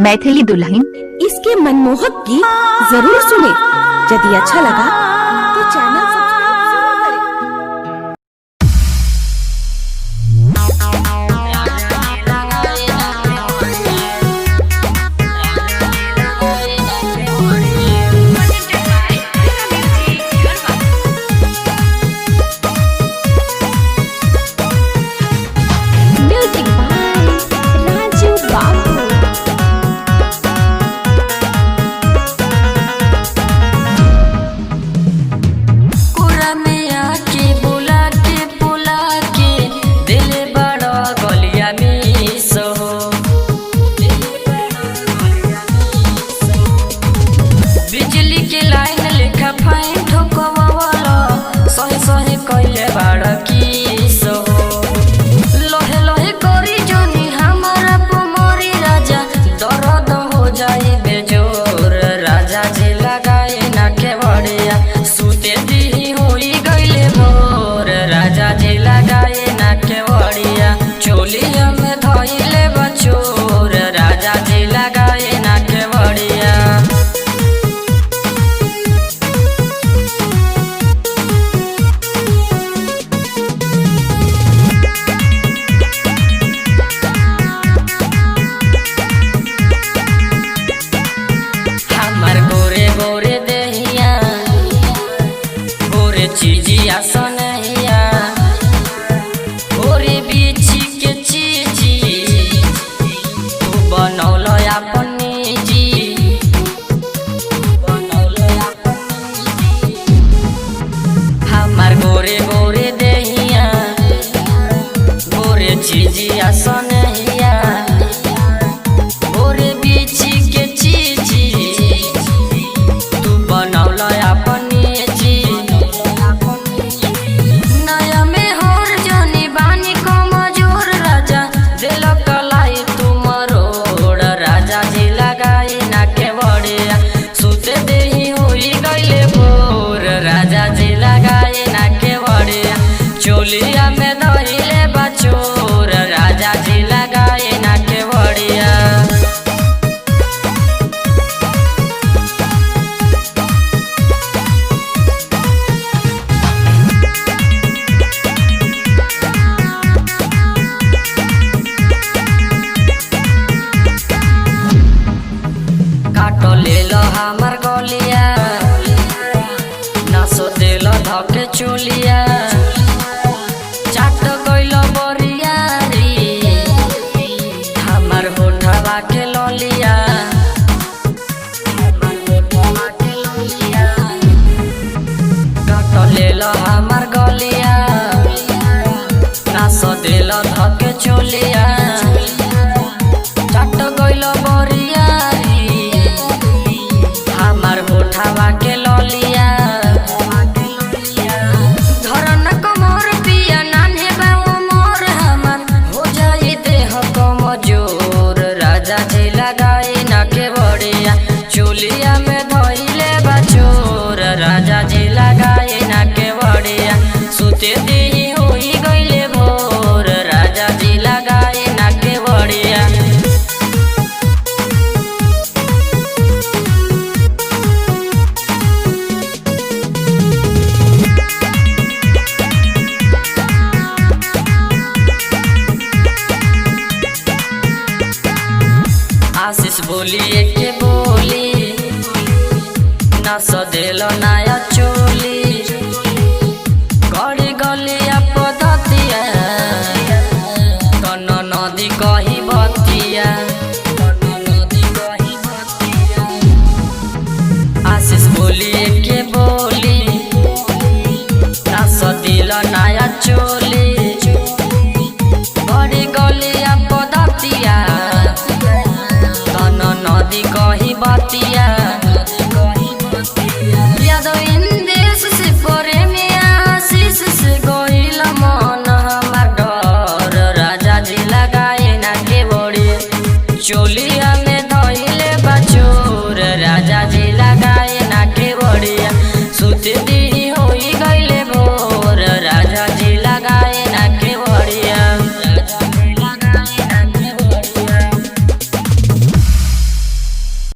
मैथिली दुल्हन। इसके मनमोहक गीत जरूर सुने। यदि अच्छा लगा तो चैनल सब्सक्राइब जरूर करें। म्यूजिक बाय राजू बाबू। कुरा में आके बुला के बुला के दिल बड़ा गलिया मिस हो। बिजली के लाइन लेखा फाइन ठोकवाला, सही सही कइले बड़ा किस हो। लोहे लोहे करी जोनी हमारा पुमरी राजा, दर्द हो जाई बेजोर। राजा जी लगाए ना के बड़िया, सुते दी होई गइले भोर। राजा जी लगाए ना के बड़िया, चोलिया में धइले बचोर। राजा जी लगाए ना के बड़िया। हमार गोरे गोरे देहिया, गोरे चीजिया सनहिया, गोरे बीछी के चीजी तू बनौल अपन निजी, बनौल अपन निजी। हमार गोरे गोरे देहिया, गोरे चीजिया सनहिया, गोरे बीछी के चीजी तू बनौल अपन जी। नया में होर जनी बानी कमजोर राजा, दिल कलाई तू मरोड़। राजा जी लगाई ना के बड़िया, सुते देही होई गइले भोर। राजा जी लगाई ना के बड़िया, चोलिया में धइले बचोर। राजा जी लगाई ना के बड़िया। काटो लेल हमार गलिया, नासो देल धके चोलिया, चाट गइल बरियारी हमार होठवा के ललिया, हमार होठवा के ललिया। काटो लेल हमार गलिया, नासो देल धके चोलिया, चाट गइल बरियारी हमार होठवा के ललिया। धरन कमर पिया नान्हे बा मोर हमार, हो जाई देह कमजोर। राजा जी लगाई ना के बड़िया, चोलिया में धइले बा चोर। राजा जी लगाई ना के बड़िया, सुते देही होई गइले भोर। राजा जी लगाई ना के बड़िया। आशीष बोलिए के बोली, ना सदेल नया चोली।